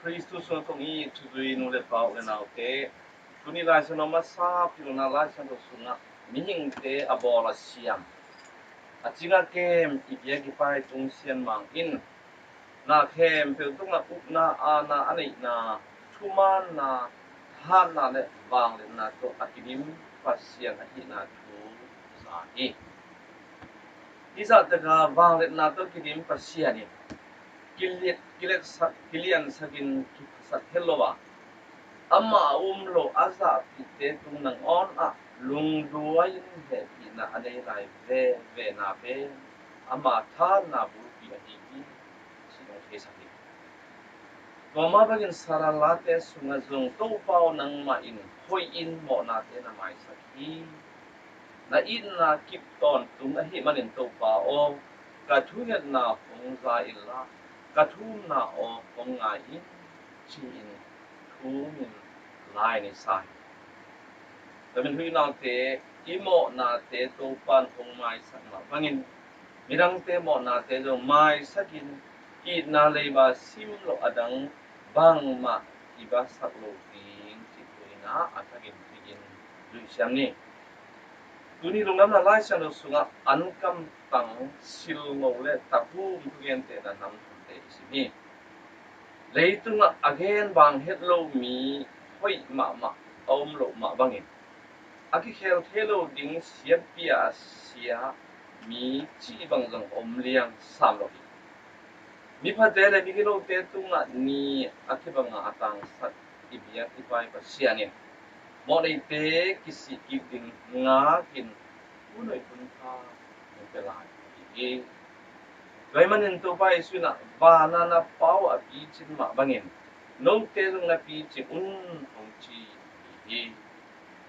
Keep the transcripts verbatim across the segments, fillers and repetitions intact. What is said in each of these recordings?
Khristu sungah kong it thuzui nu le pa, u le naute, tuni Lai Siangtho masa pilna Lai Siangtho sungah mihingte a bawl a siam, a cing a kem i biak i pai Tung Sian Mang in na khempeuh tungah ukna, aana a neihna, thumaanna, thahatna le vangliatna tawh a kidim Pasian ahihna thu za hi. Hih zahtakah vangliatna tawh kidim Pasian in kiliat, kiliatsak, kiliansakin kiphasak het lo a, amah a um lo a zahpihte tung nangawn ah lungduai in hehpihna a nei lai veve na pen ama thahatna bulpi ahi hi, cih hong theisak hi. Tua mah bangin Saran Late sungah zong, Topa aw, nangmah in hoih in mawhnate na maisak hi. Na itna kip tawntung ahih manin Topa aw, ka thungetna hong za inla, ka thumna aw hong ngai in, ci-in thumin lai ni sa hi. Tua min huih naute, i mawhnate Topa in hong maisak mah bangin midangte mawhnate zong maisakin, itna leiba sim loh a dang bangmah kibasak lo ding cih thu in ah a thakin tigin zuihsiam ni. Tuni lungdamna Lai Siangtho sungah ankamtang, silngo le tahum thugentehna nam thumte i sim hi. Leitungah a gen bang het lo mi hoih mahmah a om loh mah bangin, a kikhel thei lo ding siatpia a sia mi cih bang zong om liang sam lo hi. Miphate le migilote tungah ni a kibanga a tangsak i biak i pai Pasian in mawhneite kisih kik ding ngakin hun hoih hun pha hong pia lai hi. Tua ahih manin Topa Jesuh in ah, vana na Pa uh a picin mah bangin note zong na picin un, hong ci hi.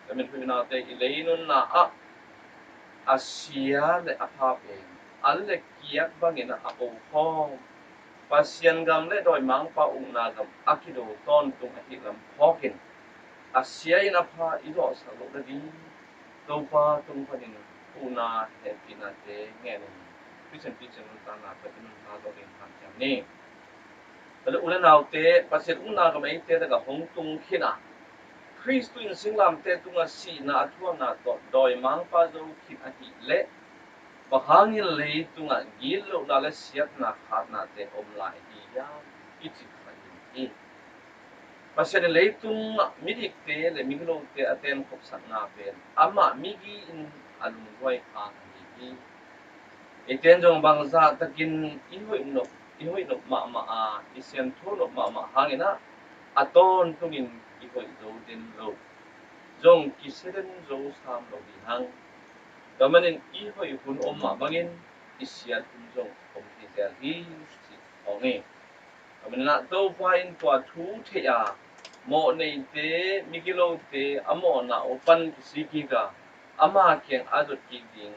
Tua min huih naute, i lei nunna ah a sia le a pha pen an le kiak bangin a ko khawm, Pasian gam le dawimangpa ukna gam a kido tawntung ahih lam phawkin, a sia in a pha i zawhsak loh nading Topa tung panin huhna hehpihnate ngenin Khristian picing nuntakna tawh i nuntak zawh ding hanciam ni. Tua leh u le naute, Pasian ukna gam eite lakah hong tung khin a, Khristu in singlamteh tungah sihna a thuakna tawh dawimangpa zo khin ahih leh, bang hangin leitungah gitlohna le siatna khatnate om lai ahi hiam i cih kha hi. Pasian in leitungah midikte le migilote a tenkhopsakna pen amah migi in a lungduai hang ahi hi. Eite in zong bangzah takin i hoih nop, i hoih nop mahmah a, i siangtho nop mahmah hangin ah, a tawntungin i hoih zo den lo, zong kisia den zo sam lo ding hang. Tua manin i hoih hun om mah bangin i siat hun zong om thei zel hi, ci hong hi. Tua manin ah Topa in tua thu thei a, mawhneite, migilote a mawhna uh pan kisik kik a, ama kiang a zot kik ding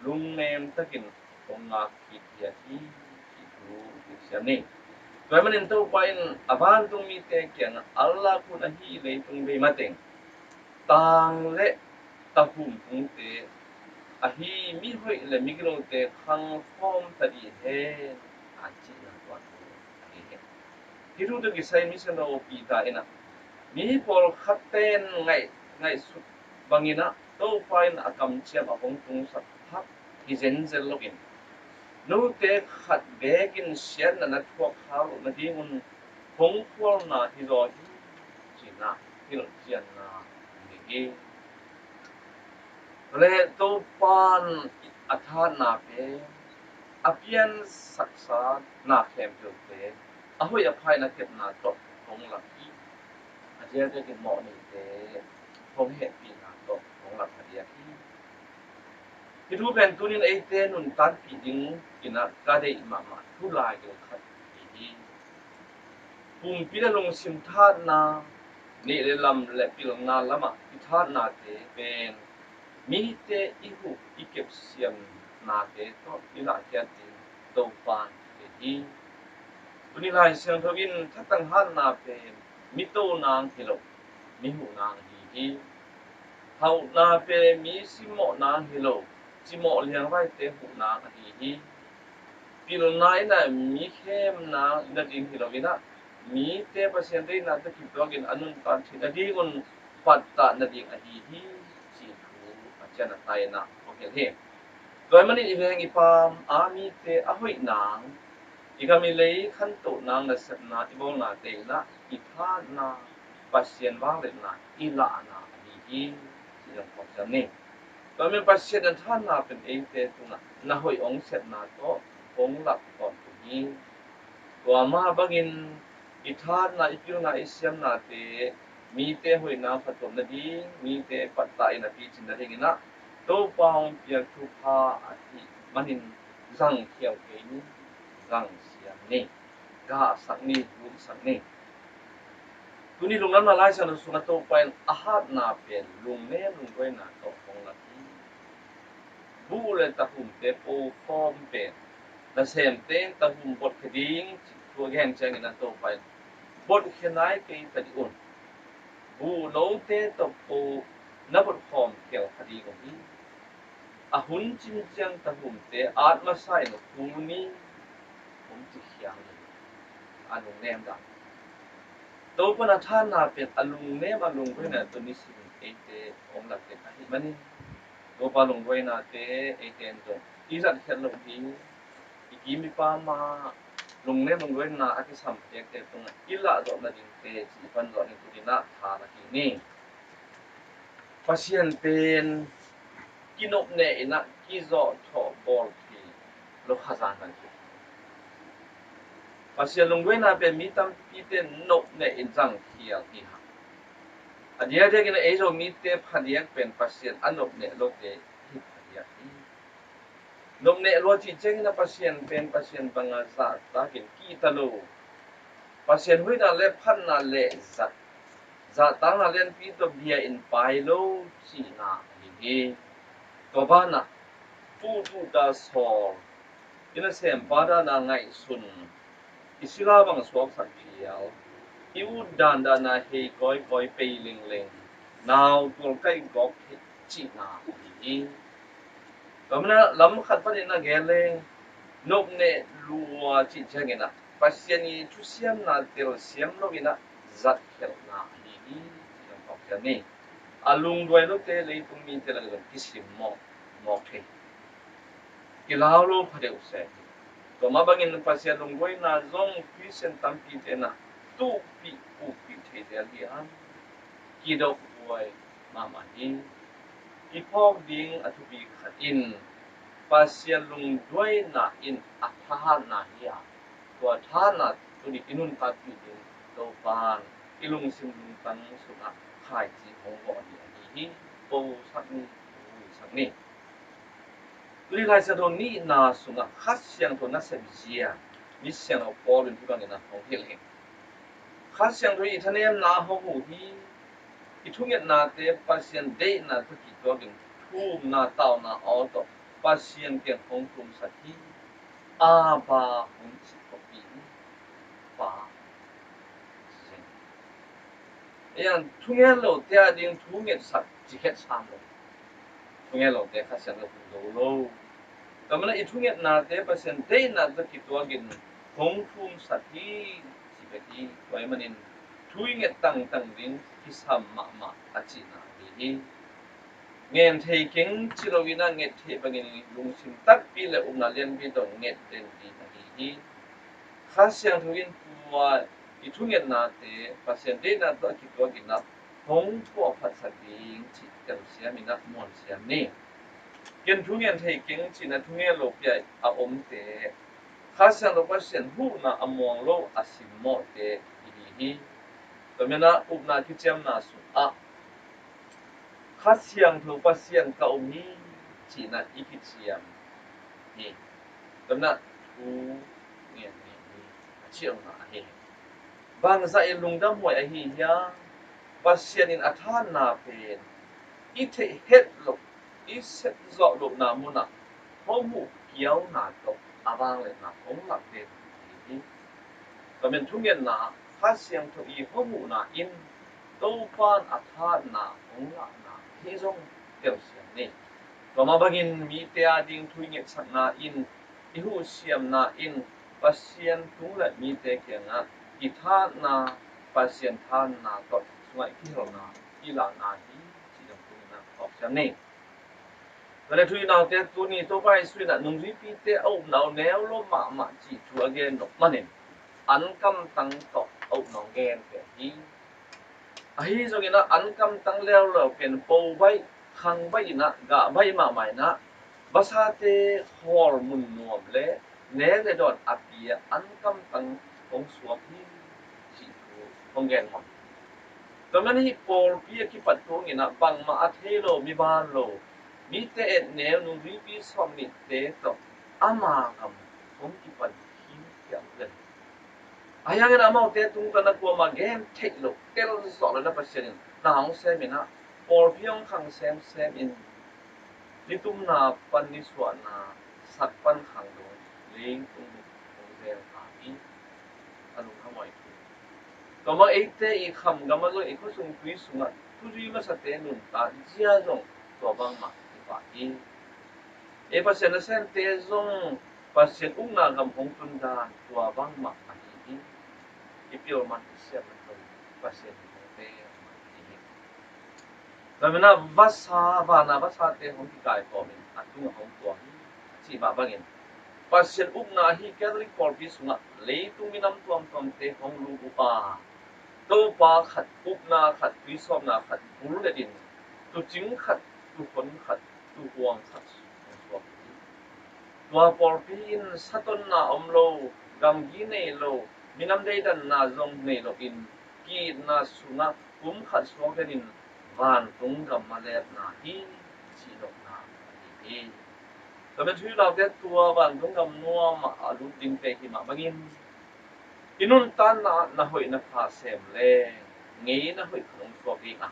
lungnem takin hong ngak kik hi, a ci, ci thu i siam ni. Tua ahih manin Topa in a vantung mite kiangah, an lak hun ahi leitung bei mateng, tang le tahum phungte ahi mihoih le migilote khangkhawm ta dih hen, a cihna tua thu ahi hi. Hih thu tawh kisai Misiangtho Peter in ah, mi pawlkhatte in ngaih, ngaihsut bangin ah Topa in a kamciam a hong tungsak thak hi zenzen loin, note khat bekin siatna na thuak kha loh nadingun hong khualna hi zaw hi, ci-in ah hilhcianna nei hi. Tua leh Topa in a thahatna pen a piansaksa na khempeuhte a hoih a pha in a kepna tawh hong lak hi. A diakdiakin mawhneite hong hehpihna tawh hong lak a diak hi. Hih thu pen tuni in eite nuntakpih dingin ah ka deih mahmah thu laigil khat hi hi. Pumpi le lungsim thahatna, neih le lam le pilna lamah i thahatnate pen mite i huh i kepsiamnate tawh i lahkhiat ding Topa in thei hi. Tuni Lai Siangtho in thatang hatna pen mi to nang hi lo, mi huh nang ahi hi. Hauhna pen mi simmawh nang hi lo, cimawh liangvaite huh nang ahi hi. Pilna in ah mi khem nang na ding hi lo in ah, mite Pasian deihna tawh kituakin a nuntak theih nadingun pattah nading ahi hi, ci thu a cian a taina hong hilh hi. Tua ahih manin i veng i paam a mite a hoih nang, i gam i lei khantoh nang nasepna i bawlnate in ah i thahatna Pasian vangliatna i lahna ahi hi, ci zong phawk ciam ni. Tua ahih manin Pasian in a thahatna pen eite tungah na hoih hong sepna tawh hong lak tawntung hi. Tua mah bangin i thahatna, i pilna, i siamnate mite hoihna phattuam nading, mite pattah in a picin nadingin ah Topa hong piak thupha ahih manin zangkhial kei ni, zangsiam ni, gahsak ni, luhsak ni. Tuni lungdamna Lai Siangtho sungah Topa in a hatna pen lungnem lungduaina tawh hong lak hi. Buh le tahumte po khawm pen nasemte in tahum botkhia ding cih thu a gen ciangin ah Topa in botkhia nai kei ta dih un. Buh note tawh po na botkhawm khial kha ding uh hi. A hun cin ciang tahumte at masa in khul ni, hong ci khial ni. A lungnem dan. Topa in a thahatna pen a lungnem a lungduaina tawh nisim in eite hong lak ding ahih manin Topa lungduainate eite in zong i zatkhiat loh ding, i kim i paam ah lungnem lungduaina a kisam piakte tungah i lahzawh nadingte cih pan zawh ding tuni in ah tha lak hi ni. Pasian pen kinopneh in ah kizawhthawh bawl thei lo, khazan nan hi. Pasian lungduaina pen mi tampite nopneh in zangkhial hi hang. A diakdiakin ah ei Zomite phadiak pen Pasian a nopneh lote hi phadiak hi. Nopneh lua cih ciangin ah Pasian pen Pasian banga zahtakin kihta lo. Pasian hoihna le phatna le zat, zahtakna lianpi tawh bia in pai lo cihna ahi hi. Tua banah puhtuhta sawl, i nasempa dana ngaihsun, i sila bang suaksak phial, i ut dandan a hei kawikawi pei lenglen, nau tualkaih gawk theih cihna ahi hi. Tua manin ah lam khat panin a gen leng, nopneh lua cih ciangin ah Pasian i thusiamna telsiam loin ah zatkhialhna ahi hi, ci lam phawk ciam ni. A lungduai lote leitung mite lakah zong kisimmawh mawk thei, kilau lo phadeuh se hi. Tua mah bangin Pasian lungduaina zong Khristian tampite in ah tuhpih pukpih theite ahi a, kidophuai mahmah hi. I phawk ding a thupi khat in Pasian lungduaina in a thahatna hi a, tua thahatna tuni i nuntakpih ding Topa'n i lungsim lungtang sungah khaici hong bawh hi ahi hi. Posak ni, vuisak ni. Tuni Lai Siangtho nihna sungah Kha Siangtho nasep zia Misiangtho Paul in hih bangin a hong hilh hi. Kha Siangtho i thanemna hong huh hi. I thungetnate Pasian deihna tawh kituakin thumna tauna aw tawh Pasian kiang hong thumsak hi. Abba hong ci khawmpi hi. Pa. Ei ang thungen lote a ding thu ngetsak ci khet sam lo. Thungen lote Kha Siangtho huh zo lo. Tua manin i thungetnate Pasian deihna tawh kituakin hong thumsak hi ci bek hi. Tua ahih manin thu i nget tangtang ding kisam mahmah a cihna ahi hi. Ngen thei keng ci loin ah nget theih bangin lungsim takpi le upna lianpi tawh nget den ding ahi hi. Kha Siangtho in tua i thungetnate Pasian deihna tawh a kituakin ah hong puahphatsak ding cih telsiam in ah muansiam ni. Ken thu ngen thei keng cih in ah thungen lopi a omte Kha Siangtho Pasian huhna a muang lo a simmawhte i hi hi. Tua manin ah upna kiciamna sungah Kha Siangtho Pasian ka um hi ci-in ah i kiciam hi. Tua manin ah thu ngen ngen hi a ci omna ahi hi. Bangzah in lungdam huai ahi hiam? Pasian in a thahatna pen i theih het loh, i sep zawh lohna munah hong huh kiauna tawh a vangliatna hong lak den ahi hi. Tua manin thungetna Kha Siangtho i hong huhna in Topa'n a thahatna hong lahna hi zong telsiam ni. Tua mah bangin mite a ding thu i ngetsakna in, i huhsiamna in Pasian tung le mite kiangah i thahatna, Pasian thahatna tawh sungah i kihelna, i lahna hi, cih dong tuni-in ah phawk siam ni. Tua leh thu i naute, tuni Topa Jesuh in ah nungzuipite a upna uh neu lo mahmah cih thu a gen nop manin, ankamtang tawh a upna hong gen pia hi. Ahi zongin ah ankamtang leuleu pen po baih, khang baih in ah, gah baih mahmah in ah, vasate khawl mun nuam le nek le dawn a pi-a ankamtang hong suak hi, cih thu hong gen mawk. Tua manin hih pawlpi a kipat tungin ah bangmah a thei lo, mi ban lo, mite et neu, nungzuipi sawm nihte tawh ama gam hong kipan khin khiat ven. Ahi hangin amaute tungtawn ah kuamah gen theih loh, tel zawh loh in ah Pasian in na hong sem in ah, pawlpi hong khang semsem in, nitumna pan nisuahna, sat pan khang dong, leitung hong zel ta hi. A lungkhamhuai thu. Tua bang eite i kham gam ah zong, i khuasung tui sungah thuzui masate nuntak zia zong tua bangmah hi pah hi. Ei Pasian nasemte zong Pasian ukna gam hong tun dan tua bangmah ahi hi. I pil man, i siam man zong Pasian hong tel mah ahi hi. Tua manin ah vasa, vana vasate hong kikaikhawm in a tungah hong tua hi, a cih mah bangin, Pasian ukna ahi Catholic pawlpi sungah leitung minam tuamtuamte hong lut uh a, Topa khat, upna khat, tuisawpna khat, bullet in, tuucing khat, tuuhon khat, tuuhuang khat hong suak hi. Tua pawlpi in satonna om lo, gamgi nei lo, minam deidanna zong nei loin, ki-itna sungah kum khat suak den in vantung gam ah letna hi, cih nopna ahi hi. Tua manin thu i naute, tua vantung gam nuam ah a lut dingte hi mah bangin, i nuntakna ah na hoih na pha sem leng ngeina hoih khat hong suak ding a,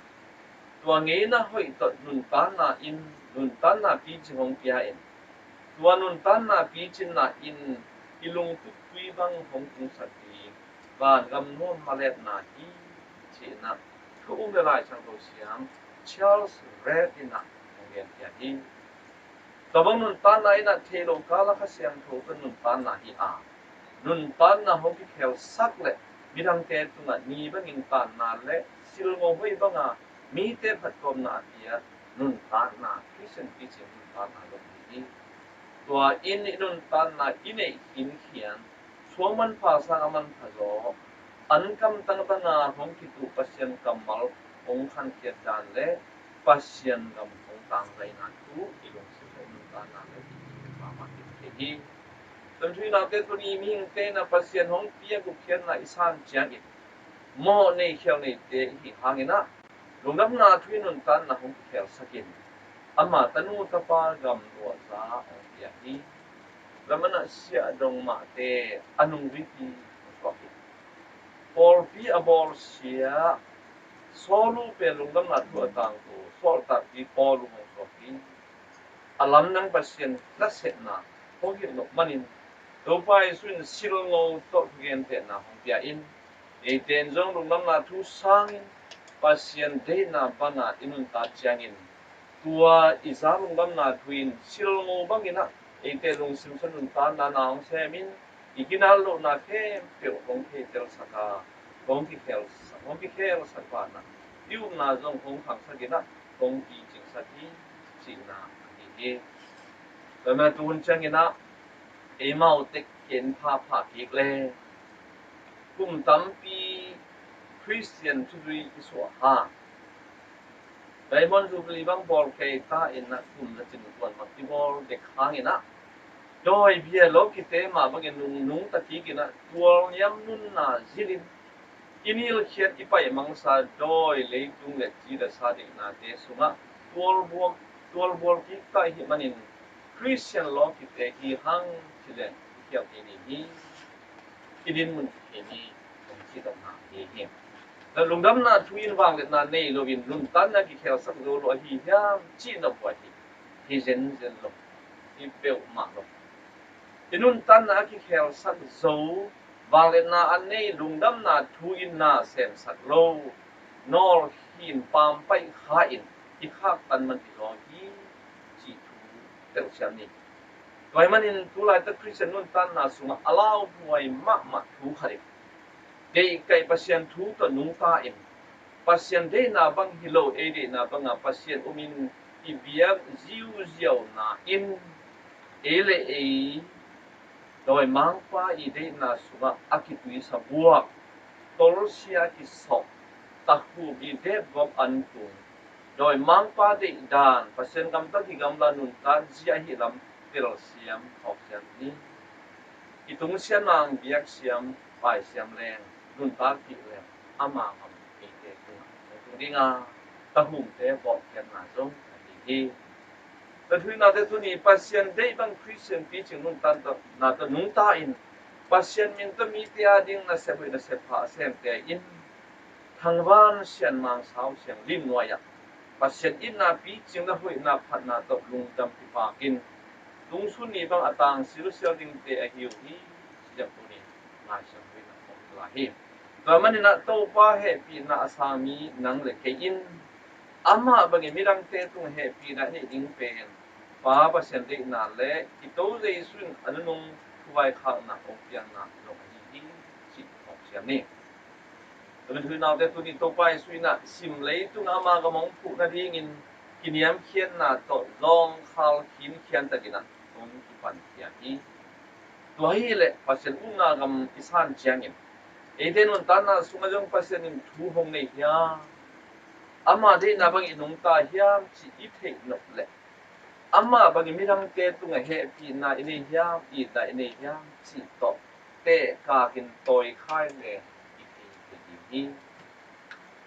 tua ngeina hoih tawh nuntakna in, nuntakna picing hong pia in, tua nuntakna picinna in i lungtup tui bang hong tungsak ding vangam nuam ah letna hi, ci-in ah thu um le Lai Siangtho siam Charles Reid in ah hong gen pia hi. Tua bang nuntakna in ah thei lo kal ah Kha Siangtho tawh nuntakna hi a, nuntakna hong kikhelsak leh midangte tungah ni bangin taanna le silngo hoih banga mite phattuamna a pia nuntakna, Khristian picing nuntakna zong hi hi. Tua in i nuntakna i neih khinkhian, suang manpha sang a manpha zaw, ankamtang banga hong kituh Pasian kammal hong khankhiat dan le Pasian gam hong tangzaina thu i lungsim le nuntakna le i mahmah ding thei hi. Tua thu i naute, tuni mihingte in ah Pasian hong pia gupkhiatna i san ciangin, mawh nei khial neite i hih hangin ah, lungdamna thu in nuntakna hong kikhelsak in, ama tanu tapa gam luahza hong pia hi. Tua manin ah siahdong mahte a nungzuipi hong suak hi. Pawlpi a bawlsia Saul uh pen lungdamna thu a tangko, sawltakpi Paul uh hong suak hi. A lamdang Pasian nasepna hong hilh nop manin, Topa Jesuh in silngo tawh thugentehna hong pia in, eite in zong lungdamna thu sangin Pasian deihna banga i nuntak ciangin, tua i za lungdamna thu in silngo bangin ah eite lungsim sung nuntakna na hong sem in, i ginat lohna khempeuh hong theitelsak a, hong kikhelsak, hong kikhelsak vanah i upna zong hong khangsak in ah hong kicingsak hi, cihna ahi hi. Tua manin tu hun ciangin ah eimau tek ken pha pha kik le, kum tampi Khristian thuzui i suah hang, Diamond Jubilee bang bawl kei ta in ah kum za cin kuan bang i bawl dek hangin ah, dawi bia lo kite mah bangin nung nungta kik in ah tualniam nunna zilin, i nilkhiat i paih mangsa dawi leitung le ci le sa deihnate sungah tualbuak, tualbual kik ta i hih manin Khristian lawkite hi hang ci leng i khialh thei ding hi. I dinmun hi ni, hong ci tawh na hi hi. Lungdamna thu in vangliatna nei loin nuntakna kikhelsak zo lo ahi hiam cih na buai hi. Hi zenzen lo, hi peuhmah lo. I nuntakna a kikhelsak zo, vangliatna a nei, lungdamna thu in na semsak lo, nawl khin pampaih kha in i khaktan man hi zaw hi, cih thu telsiam ni. Tua ahih manin tu laitak Khristian nuntakna sungah a lauhuai mahmah thu khat in, Deihkaih Pasian thu tawh nungta in, Pasian deihna bang hi lo, ei deihna banga Pasian umin i biak ziauziau na in, ei le ei dawimangpa i deihna sungah a kituisa buak, tolsia kisawh, takhum i depgawp antung, dawimangpa deihdan, Pasian gamtat hi gamla nuntat zia ahi lam telsiam khawksiam ni. I tungsiam nang biaksiam paisiam leng, nuntakpih leng, ama ngam eite tungah tung dinga tahumte bawhkhiatna zong ahi hi. Ka thuinate tuni Pasian deih bang Khristian picing nuntanna tawh nungta in, Pasian min tawh mite ading nasep hoih nasep pha a semte in, thangvan sianmang sau siang lim nuai-ah Pasian itna picing le hoihna phatna tawh lungdam kipakin, tungsun ni bang a tang silsial dingte ahi uh hi. Siam tuni ngaisiam hoihna om lai hi. Tua maninah Topa hehpihna a sami nang le kei in, amah bangin midangte tung hehpihna neih ding pen Pa Pasian deihna le i To Jesu in a nunung thuvaikhakna hong piakna zong ahi hi, cih hong siam ni. Tumi thuinaute tuni Topa Jesu inah sim leitung ama gam hong phuh nadingin kiniamkhiatna tawh zawngkhal khinkhian takinah hong kipankhia hi. Tua hi leh Pasian ukna gam i san ciangin eite nuntakna sungah zong Pasian in thu hong nei hiam, ama deihna bangin i nungta hiam cih i theih nop leh, amah bangin midangte tungah hehpihna i nei hiam, itna i nei hiam cih tawh tehkakin tawikhai le i thei thei ding hi.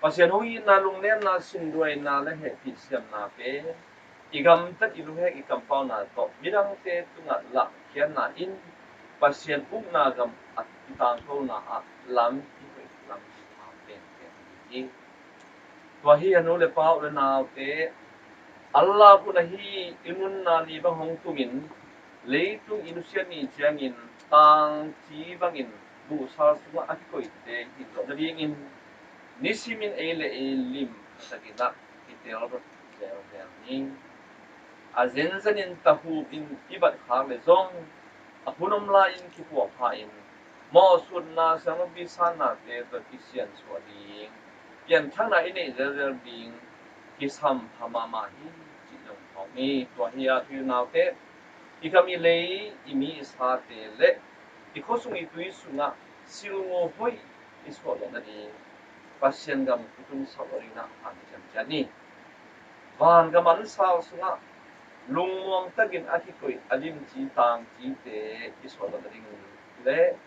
Pasian hong itna, lungnemna, sinduaina le hehpih siamna pen i gamtat i lunghek i kampauna tawh midangte tungah lahkhiatna in Pasian ukna gam a i tangkona ah lam i hoih lam i pha penpen hi. Tua hi a nu le pa u le naute, Allah kun ahi i nunna ni bang hong tumin leitung i nusiat ni ciangin tangci bangin buhsal sungah a kikoihte i hih zawh nadingin nisimin ei le ei lim a takinah i tel vet zelzel ni. A zenzenin tahum in i bat khak le zong a hun om lai-in kipuah pha in mawhsutna siangthopi sannate tawh kisiansuah ding, pianthakna i neih zelzel ding kisam pha mahmah hi cih zong phawk ni. Tua hi a thuinaute, i kam i lei, i mi i sate le i khuasung i tui sungah silngo hoih i suahloh nading Pasian gam i tunsak loh dingin ah hanciam ciat ni. Vangam ansal sungah lungmuang takin a kikoih a limci tangcite i suahloh nading le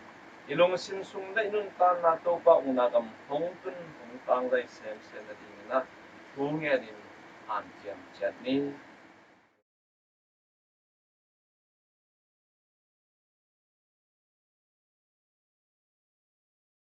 i lungsim sung le i nuntakna Topa ukna gam hong tun hong tangzai semsem nadingin ah thu ngenin hanciam ciat ni.